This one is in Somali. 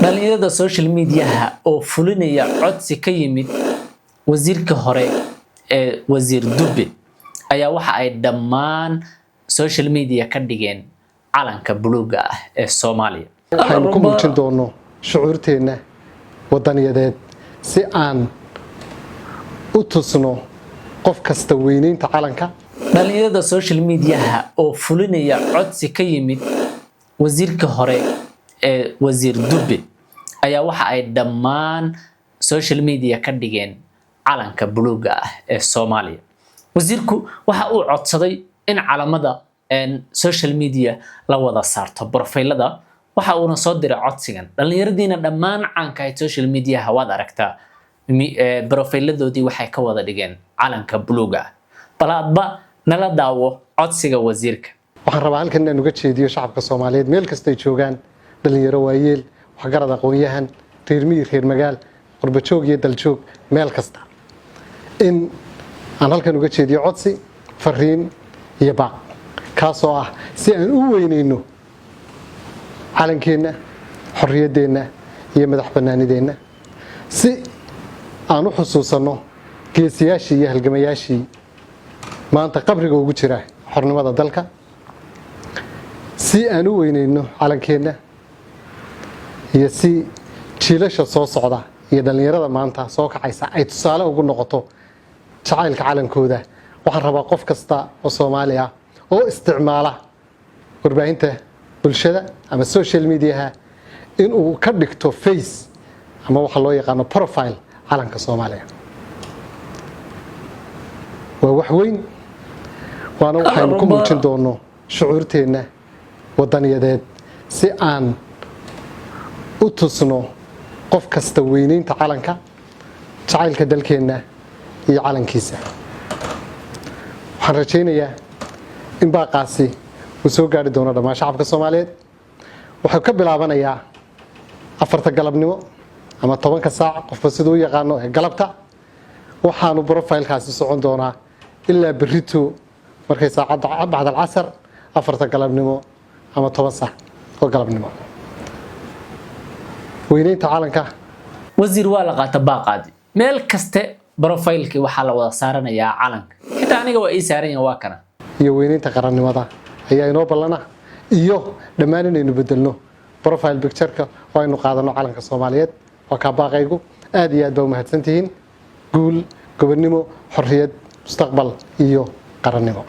Dhalinyarada social mediaha oo fulinaya codsi ka yimid wasiirka hore ee Wasiir Dube ayaa waxa ay dhammaan social media ka dhigeen calanka buluuga ah ee Soomaaliya. Waxaynu ku muujin doonno shucuurteenna wadaniyadeed si aan u tusno qof kasta weynaynta calanka. Dhalinyarada social mediaha oo fulinaya codsi ka yimid wasiirka hore ee Wasiir Dube ayaa waxa ay dhammaan social media ka dhigeen calanka buluuga ah ee Soomaaliya. Wasiirku waxa uu codsaday in calamada social media la wada saarto profilada, waxa uuna soo diray codsigan. Dhalinyaradiina dhammaan caanka ahayd social mediaha waad aragtaa, profiladoodii waxay ka wada dhigeen calanka buluuga ah. Bal adba nala daawo codsiga wasiirka. Waxaan rabaa halkan inaan uga jeediyo shacabka Soomaaliyeed meel kastay joogaan, dhalinyaro, waayeel, waxgarad, aqoon-yahan, reer miyi, reer magaal, qurbajoog iyo daljoog, meel kasta, in aan halkan uga jeediyo codsi, fariin iyo baaq, kaasoo ah si aan u weyneyno calankeenna, xorriyaddeenna iyo madax bannaanideenna, si aan u xusuusanno geesiyaashii iyo halgamayaashii maanta qabriga ugu jira xornimada dalka, si aan u weyneyno calankeenna iyo si jiilasha soo socda iyo dhallinyarada maanta soo kacaysa ay tusaale ugu noqoto jacaylka calankooda. Waxaan rabaa qof kasta oo Soomaali ah oo isticmaala warbaahinta bulshada ama social mediaha inuu ka dhigto face ama waxa loo yaqaano profile calanka Soomaaliya. Waa wax weyn, waana waxaynu ku muujin doono shucuurteenna wadaniyadeed si aan u tusno qof kasta weynaynta calanka, jacaylka dalkeenna iyo calankiisa. Waxaan rajaynayaa in baaqaasi uu soo gaari doono dhammaan shacabka Soomaaliyeed. Wuxuu ka bilaabanayaa 4ta galabnimo ama 10ka saac, qofba siduu u yaqaano, ee galabta. Waxaanu profilekaasi socon doonaa ilaa berrito markay saacadda bacdal casar, 4ta galabnimo ama 10 saac oo galabnimo. Weynaynta calanka. Wasiir, waa la qaata baaqaadi. Meel kaste profilekii waxaa la wada saaranayaa calanka. Xitaa aniga waa ii saaran yahay, waa kana. Iyo weynaynta qarannimada ayaa inoo ballana, iyo dhammaan inaynu bedelno profile pictureka oo aynu qaadano calanka Soomaaliyeed. Waa kaa baaqaygu. Aad iyo aad baa umahadsantihiin. Guul, gobonnimo, xorriyad, mustaqbal iyo qarannimo.